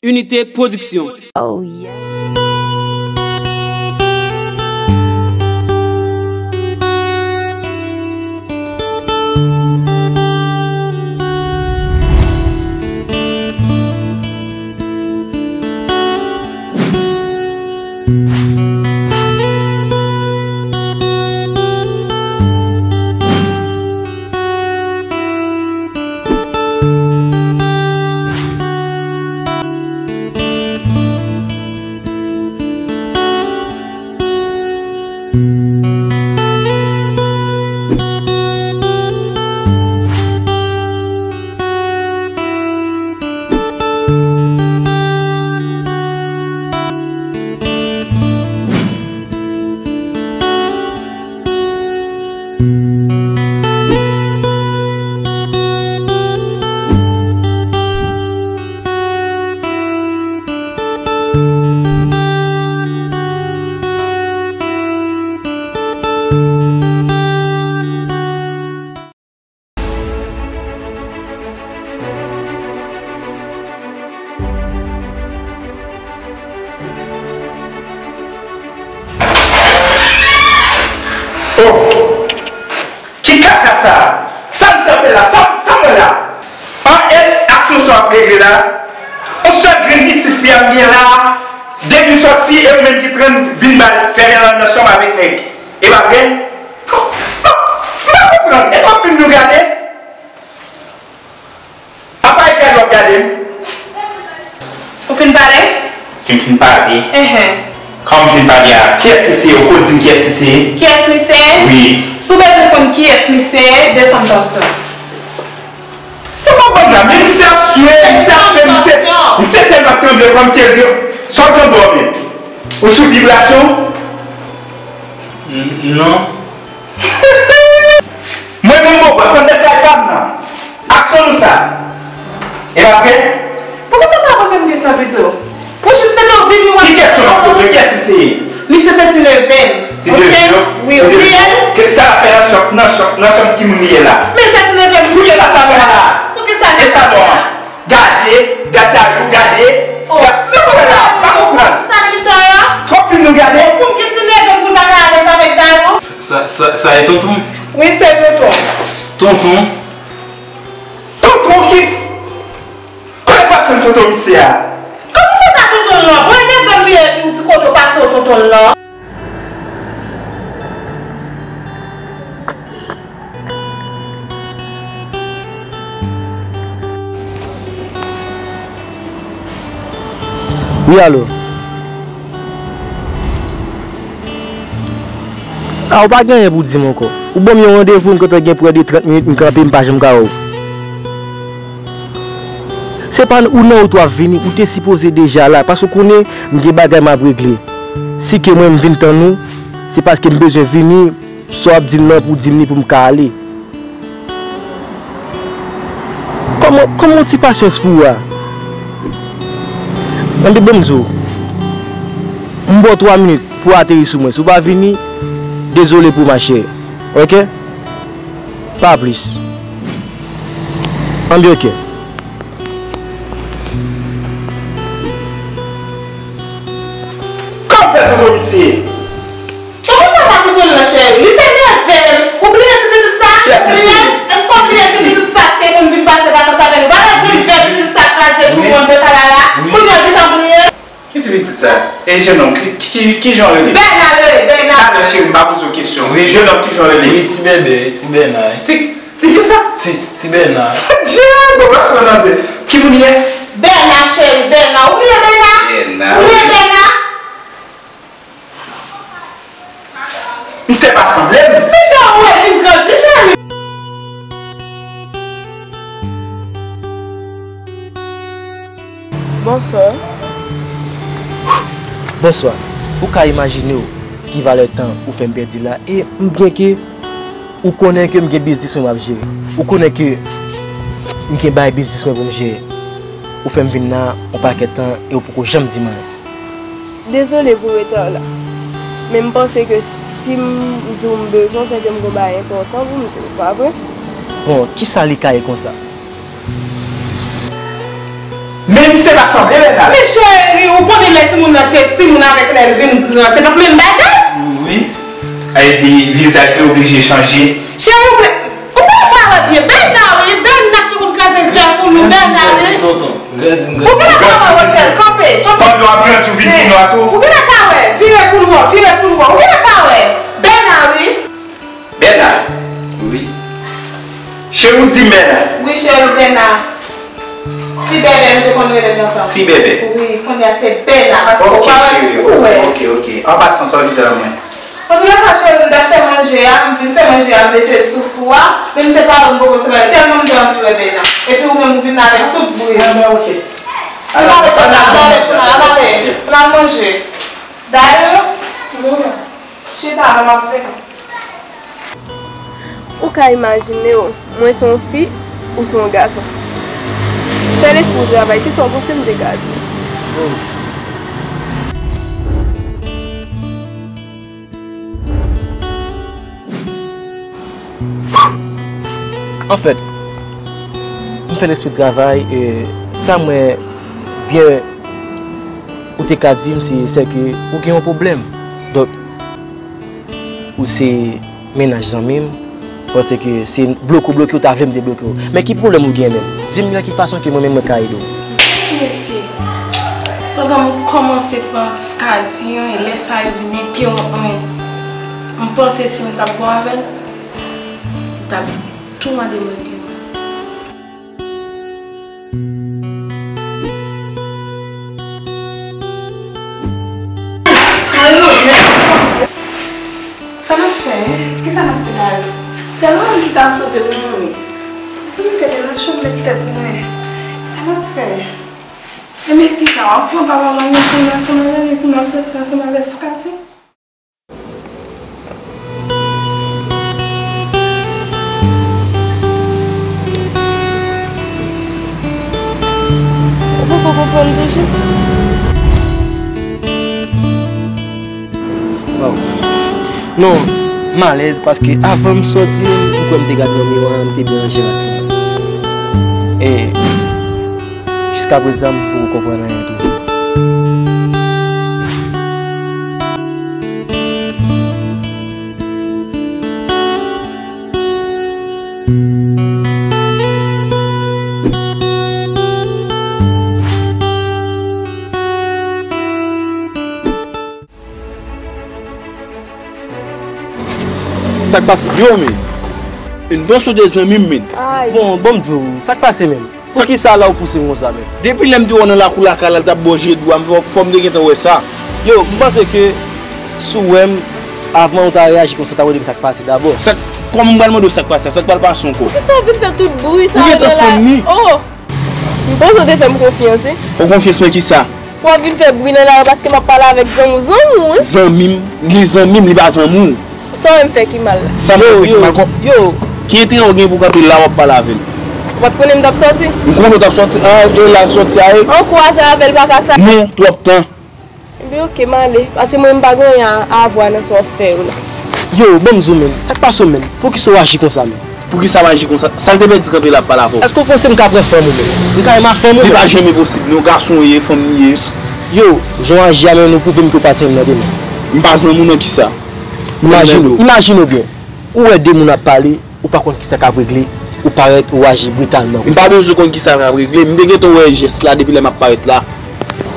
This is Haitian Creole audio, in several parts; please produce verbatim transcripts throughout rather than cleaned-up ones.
Unité Production. Oh yeah. Oh! Ki kaka sa a? Sa m sa fè la? Sa, sa m wè la? An èd aksyon sa w ap regle la? On sèl grenn pitit fi a m gen la a, depi m sòti, e ou menm ki pran l vin ba l, fèmen l anndan chanm avèk nèg. E pa vre? M pa konprann. E twòp fim nou gade? Apa e gade w ap gade m? Ou fin pale? Si m fin pale? Enhen. Kòman m fin pale a? Kiyès misye ye? Ou ko di m kiyès misye ye? Kiyès misye ye? Wi. Si w bezwen konn kiyès misye ye, desann tansyon. Sa pa bon la, men misye ap swe, misye ap swe, misye, misye tèlman tranble kòm ke l yo. Sa w tranble w menm? Ou sou vibrasyon? N-, non. Mwen menm bòbò, sa nan kay pa m nan. Aksyon nou sa. E pa vre? Poukisa w pa poze m kesyon pito? Ou jis mete w vini w ap... Ki kesyon m ap poze w? Kiyès misye ye? Misye se ti neve m. Ti neve w? Wi, ou bliye l? Sa l ap fè nan chanm, nan chanm, nan chanm ki moun li ye la? Men se ti neve m. Poukisa sa fè la? Poukisa l ap fè la? Gade, gad Dayou, gade. Oh, gad, sa w fè la? M pa konprann. Sa nan mitan an? Twòp fim nou gade? Pou m ki ti neve m pou l pa ka alèz avèk Dayou? Sa, sa, sa e tonton? Wi, se tonton. Tonton? Tonton ki? Kote pase m tonton misye a? Kòman w fè pa tonton l lan? Bon, e neve m li ye epi w di kote w pase w tonton l lan? Wi, alo. A, ou pa gen anyen pou w di m ankò. Ou ban m yon randevou, m gentan gen prè de trant minit, m kanpe, m pa janm ka wè w. Se pa ou nan wout w ap vini, ou te sipoze deja la, paske w konnen m gen bagay m ap regle. Si ke mwen m vin tann ou, se paske m bezwen vini, sa w ap di m nan pou w di m li pou m ka ale. Kòman, kòman yon ti pasyans pou ou a? Tande, ban m di w, m ba w twa minit pou w ateri sou mwen. Si w pa vini, dezole pou w, machè. Oke? Pa plis. Anbyen oke. Kòman fè tonton misye? Kòman sa pa tonton l nan, cheri? Li se neve m. Ou bliye ti pitit sa? Kiyès misye? Èske w bliye ti pitit sa k te konn vin pase vakans avè nou? Valè grenn vè ti pitit sa kraze pou nou anndan talala. Kounye a gentan bliye. Ki ti pitit sa? E jennonm, ki, ki, ki jan w rele? Bèna l rele, Bèna. Talè cheri, m pa poze w kesyon. Wi. Jennonm, ki jan w rele? Wi, ti bebe, ti Bèna. Ti, ti kisa? Ti, ti Bèna. Dye, bon, pa sou nan se. Ki moun li ye? Bèna, cheri, Bèna. Ou bliye Bèna? Bèna. Ou bliye Bèna? Misye pa sanble m. Men jan ou wè vin grandi, cheri. Bonswa. Bonswa. Ou ka imajine w ki valè tan ou fè m pèdi la, e m byen ke ou konnen ke m gen biznis mwen m ap jere. Ou konnen ke m gen bay biznis mwen pou m jere. Ou fè m vin la yon pakèt tan e ou poko janm di m anyen. Dezole pou reta w la. Men m panse ke si m di w m bezwen w, se ke m gon bagay enpòtan pou m di w, pa vre? Bon, kisa li ka ye konsa? Men Menm si se pa sanble, Bèna. Men cheri, ou konnen lè timoun nan te timoun avèk lè l vin gran, se pa menm bagay. Wi. Sa vle di, vizaj li oblije chanje. Cheri, ou pa, ou pa wè byen. Bèna, wi, Bèna ki te konn kraze vè pou nou, Bèna, wi. Tonton. Ou genlè pa wè wòtèl, kanpe, kanpe. Pandan w ap grandi, ou vin pi nwa tou. Ou genlè pa wè, vire pou l wè, vire pou l wè. Ou genlè pa wè. Bèna, wi. Bèna. Wi. Cheri, ou di Bèna. Wi, cheri, Bèna. Ti bèbè, nou te konn rele l lontan. Ti bèbè. Wi, kounye a se Bèna, paske ou pa wè, ou wè. Ok, cheri, ok, ok. An pasan, sa w di la mwen. Antoulèka, cheri, m t ap fè manje a, m fin fè manje a, m mete l sou fou a, men m separe m poko separe, tèlman m te anvi wè Bèna. Epi ou menm ou vin la avèk tout bri. Ebyen, ok. N ale, n ale, n ale, n ale, n al manje. Dayè, chita la, m ap vini. Ou ka imajine w, mwen se yon fi, ou se yon gason. Fè lespri w travay, kisa w panse m te ka di w? Anfèt, m fè lespri travay, e sa m wè byen ou te ka di m, se, sèke ou gen yon pwoblèm. Donk, ou se mennaj zanmi m, paske se bloke w bloke w ta vle m te bloke w. Men ki pwoblèm ou gen menm? Di m nan ki fason ke mwen menm mwen ka ede w. Mesye, pandan m kòmanse pran Skadi an, e lè sa yo vin entewonp mwen, m panse si m t ap bon avè l, li t ap tou mande mwen pye. Sa n ap fè? Kisa n ap fè la yo? Sèlman m ki ka sove wi manmi. Mezanmi, tèt nan cho m met tèt mwen. Sa n ap fè? E men kisa w ap pran papa manmi ansanm ansanm avè m epi n ap soti ansanm avè Skadi? Ou poko konprann toujou? Waw. Non, m alèz paske avan m sòti, m kwè m te gade nan miwa a, m te byen ranje rad sou mwen. E jiskaprezan, m poko konprann anyen toujou. Sa k pase? Yo, men. Yon bon sote zanmi m, men. Ay. Bon, bon, m di w, sa k pase menm? Poukisa la ou pouse m konsa menm? Depi lè m te wè w nan lakou lakay la, l t ap ba w je dou a, m fò, fò m te gentan wè sa. Yo, m panse ke si w wè m, avan ou ta reyaji konsa, w ta mande m sa k pase dabò. Sa k, kòman m pral mande w sa k pase? Sa k pral pase ankò? Poukisa w vin fè tout bri sa yo nan la? Ou gentan fanm ni? Oh! M panse w te fè m konfyans, wi. Fè w konfyans nan kisa? W ap vin fè bri nan lari paske m ap pale avèk zanmi w, zanmi w, wi. Zanmi m? Li zanmi m, li pa zanmi w. Sa w wè m fè ki mal la? Sa m fè ki mal? Yo, yo. Ki enterè w gen pou w kanpe la w ap pale avè l? Ou pa t konnen m t ap sòti? M konnen w t ap sòti. An, e la w sòti a, e? An kwaze avè l pa ka sa. Non, twòp tan. Ebyen, oke, m ale. Paske mwen, m pa gen anyen a, a vwa nan sa w ap fè yo la. Yo, ban m di w menm. Sa k pase w menm? Poukisa w aji konsa menm? Poukisa m aji konsa? Sa l te pèdi kanpe la ap pale avè w? Èske w panse m ka pran fanm ou menm? M ka renmen fanm ou menm? Li pa janmen posib, non. Gason w ye, fanm li ye. Yo, jan w aji a menm, nou pwouve m ke w pa zanmi m nan demen. M pa zanmi w nan kisa? Imajine w, imajine w byen. Ou wè de moun ap pale, ou pa konn kisa k ap regle, ou parèt, ou aji britalman konsa. M pa bezwen konn kisa k ap regle, m te gentan wè jès la depi lè m ap parèt la.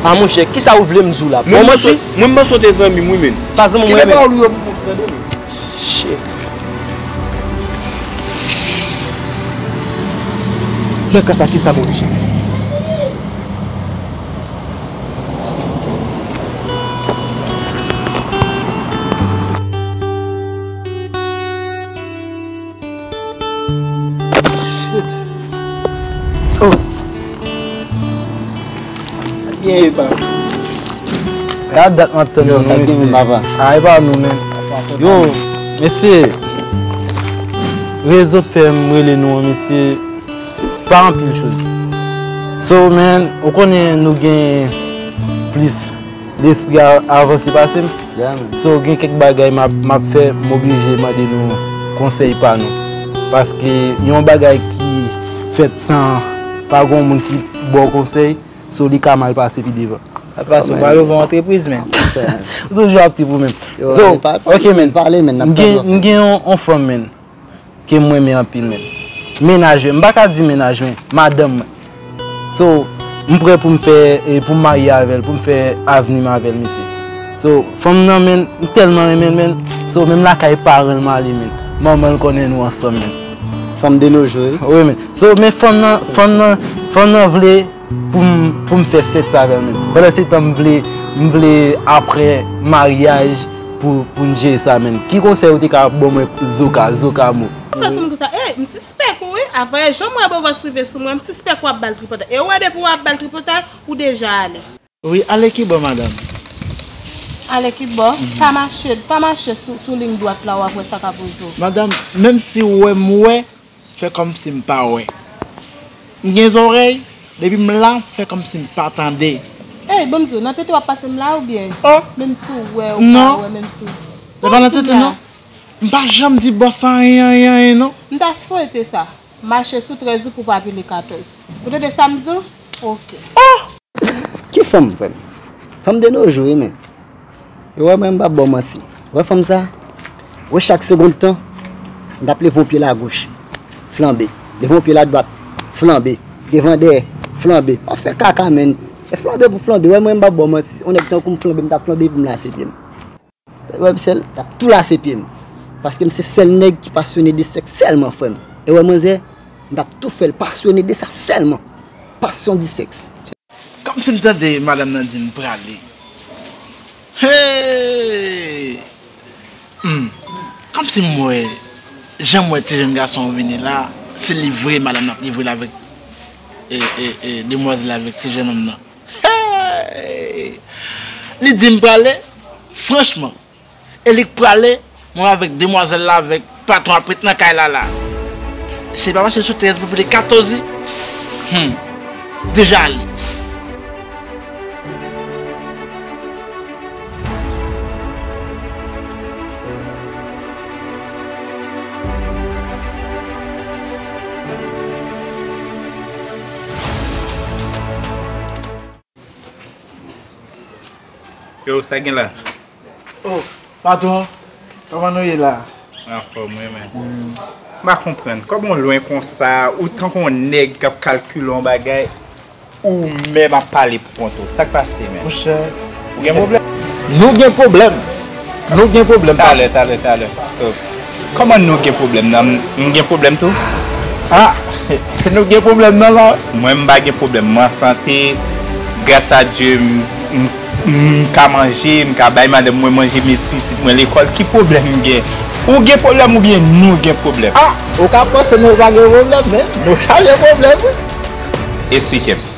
A monchè, kisa ou vle m di w la? Bon manti? Mwen, m panse w te zanmi m, wi, men. Pa zanmi mwen, men. Kite pawòl ou yo pou kont, tande, men. Shit. Nan ka sa, kisa m oblije? Shit. Oh. Sa k genyen, epa? Gad dat m ap tann nou, sa k genyen, papa? A, epa nou, men. Yo, mesye. Rezon k fè m rele nou an, mesye. Pa anpil choz. So, man, ou konnen nou gen plis lespri a avanse pase m. Yeah, man. So, gen kèk bagay m ap, m ap fè, m oblije mande nou konsèy pa nou. Paske yon bagay ki fèt san pa gen yon moun ki ba w konsèy, So, li ka mal pase pi devan. Sa pase, ou pral ouvè yon antrepriz, men. Ou toujou ap di pou menm. So, ok, men. M gen, m gen yon, yon fanm, men. Ke m renmen anpil, men. Mennaj mwen, m pa ka di mennaj mwen, madanm mwen. So, m prè pou m fè, e, pou m marye avè l, pou m fè avni m avè l, mesye. So, fanm nan, men, m tèlman renmen l, men. So, menm lakay paran l m ale, men. Manman l konnen nou ansanm, men. Fanm de nos jours, wi. Wi, men. So, men fanm nan, fanm nan, fanm nan vle pou m, pou m fè sèks avè l, men. Pandan se tan, m vle, m vle apre maryaj pou, pou n jere sa, men. Ki konsèy ou te ka ban mwen, Zoka, Zoka mo? Fè sou m konsa. Ey, m sispèk ou, wi. Avè jan m wè bòbòs rive sou mwen, m sispèk w ap ba l tripotay. E ou wè depi w ap ba l tripotay, ou deja ale. Wi, ale ki bò, madanm? Ale ki bò? Mhm. Pa mache, pa mache sou, sou liy dwat la, w ap wè sa k ap rive w. Madanm, menm si w wè m wè, fè kòmsi m pa wè. M gen zòrèy, depi m la, fè kòmsi m pa tande. Ey, ban m di w, nan tete w ap pase m la oubyen? Oh! Menm si w wè, ou pa wè, menm si w... Non. Se pa nan tete, non. M pa janm di bòs sa anyen, anyen, anyen, non. M ta swete sa. Mache sou trèz ou pou pa pile katòz. Ou tande sa m di w? Ok. Oh! Ki fanm, frè m? Fanm de nos jours, wi, men. E wè mwen, m p ap ba w manti. Wè fanm sa? Wè chak segonn tan, m t ap leve yon pye l agoch, flanbe. Leve yon pye l adwat, flanbe. Devan dèyè, flanbe. W ap fè kaka, men. E flanbe pou flanbe. Wè mwen, m p ap ba w manti. Yon nèg tankou m flanbe, m t ap flanbe epi m lase pye m. Wè m sèl, t ap tou lase pye m. Paske m se sèl nèg ki pasyone de sèks sèlman, frè m. E wè manzè, m t ap tou fè l pasyone de sa sèlman. Passion du sexe. Kòmsi m tande madanm nan di m prale. Hey! Hmm. Kòmsi m wè, jan m wè ti jèn gason an vini la, se livre madanm nan ap livre l avèk, e, e, e, demwazèl la avèk ti jèn nonm nan. Hey! Li di m prale, franchman. E li k prale, mwen avèk demwazèl la, avèk patwon ap ret nan kay la la. Se pa mache sou trèz pou pile katòz, wi. Hmm. Deja ale. Yo, sa gen la? Oh, patwon, kòman nou ye la? Anfòm, wi, men. Hmm. M pa konprann. Kòman w lwen konsa, ou tankou yon nèg k ap kalkile yon bagay, ou menm ap pale pou kont ou. Sa k pase, men? Monchè. Ou gen pwoblèm? Nou gen pwoblèm. Nou gen pwoblèm, patwon. Talè, talè, talè. Stop. Kòman nou gen pwoblèm nan? M, m gen pwoblèm tou? Ah, nou gen pwoblèm nan la. Mwen, m pa gen pwoblèm. Mwen an sante, gras a Dye, m, m, m ka manje, m ka bay madanm mwen manje, met pitit mwen lekòl. Ki pwoblèm m gen? Ou gen pwoblèm oubyen nou gen pwoblèm? Ah, ou ka panse nou pa gen pwoblèm, men nou ka gen pwoblèm, wi. Esplike m.